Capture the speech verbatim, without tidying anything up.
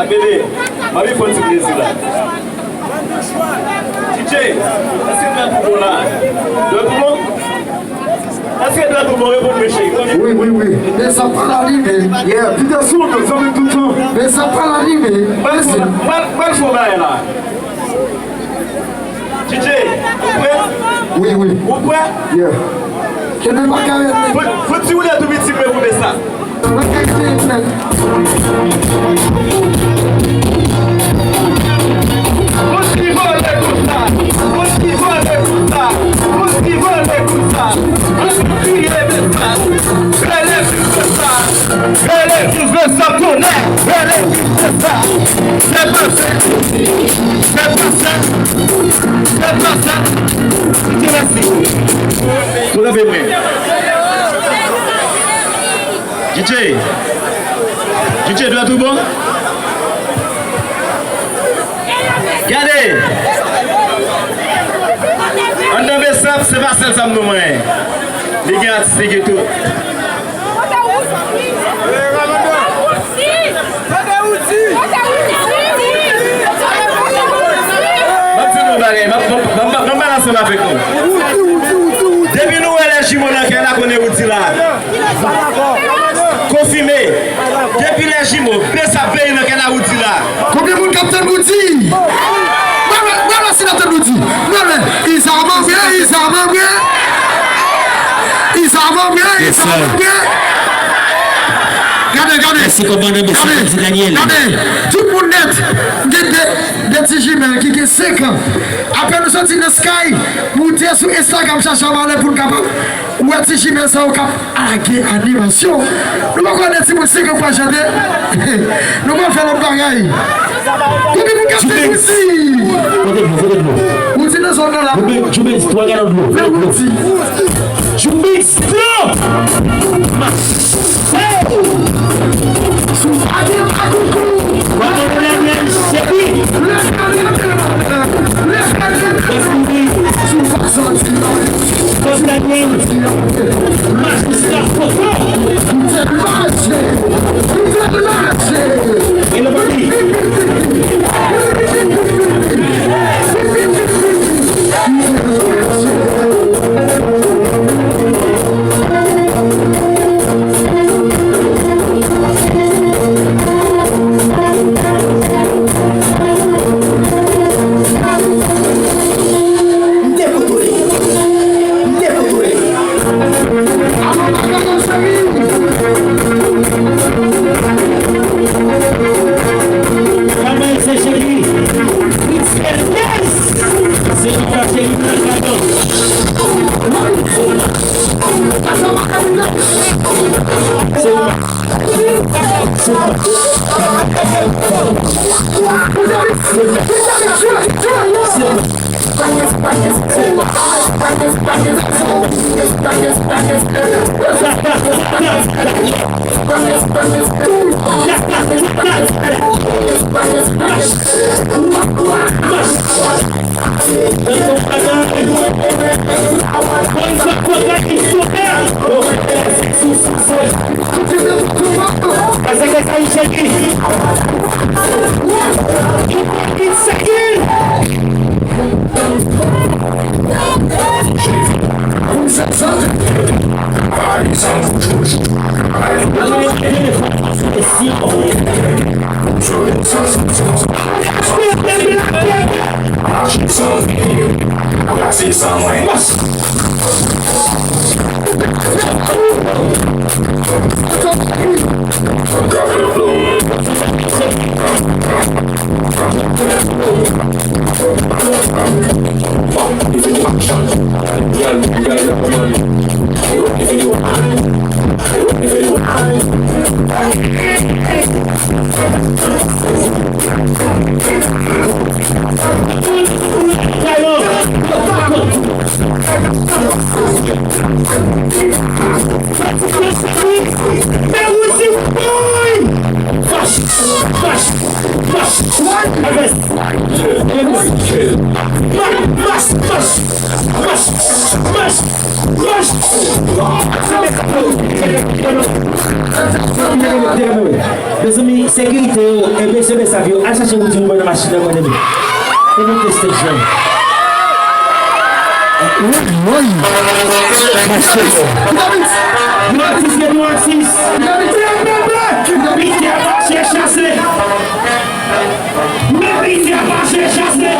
Bebe, m anvi fè yon ti plezi la. D J, èske dwèt ou bon la? Dwèt ou bon? Èske dwèt ou bon? Reponn mwen, cheri. Wi, wi, wi. Men sa pa la li, men. Yeah, Peterson, zanmi tout tan. Men sa pa la li, men. Mwen, mwen, mwen fè yon bagay la. D J, ou prè? Wi, wi. Ou prè? Yeah. Kenbe pa kayèt, men. Fò, fò ti woulè tou piti mwen pou Besa. Pa kayèt, men. Moun ki vole konsa, moun ki vole konsa, moun ki vole konsa, moun ki vole konsa. Rele Besa, rele Besa, tonè, rele Besa. Se pa sa, se pa sa, se pa sa. Mèsi. Pou leve mwen. D J, D J, dwèt ou bon? Gade! Anndan Besap, se pa sèl sa m nou mwen. Li gen atis, li gen tout. M ap di nou yon bagay, m ap, m ap, m ap, m ap pale ansanm avèk nou. Depi nou wè lè jimo nan kay la, konnen Roody la. Konfime. Depi lè jimo, Besap veye nan kay la, Roody la. Konbyen moun k ap tann Roody? Mwen, mwen, mwen, si n ap tann Roody. Mwen, mwen, Izaman vre, Izaman vre. Izaman vre, Izaman vre. Gade, gade. Mèsi, kòmandan, mèsi, gade, Daniel. Gade. Tout moun nèt. M gen de, de ti jimèl ki gen senk an. Apre nou soti nan Sky, moute sou Instagram, chache yon malè pou n kapab wè ti jimèl sa yo k ap lage animasyon. Nou poko wè de timoun senk an pral chante. Nou pral fè lòt bagay. Konbyen moun k ap fè Roody? Kote dlo, kote dlo? Roody nan zòn nan la. Jumix, Jumix, twa galon dlo. Fè Roody. Jumix, dlo! Hey! Sou pa gen pa koukou. Bravo, Daniel, cheri. Lè kale, lè kale, lè kale. Sou pa soti. Daniel, mache jiska foto. Ou fè mache, ou fè mache. E le bandi. M te kontwole. M te kontwole. Kama ese cheri. It's a yes. Se yon fache li nan kadon. Se yon Mach! Mach! Mach! Mach! Mach! Mach! Mezanmi, sekirite yo, e mesye Besap yo, al chache wout yo nan machin nan, konnen. E monte stage lan. Woy, woy. Yon atis gen yon atis. Piti a fache chase. Men piti a fache chase.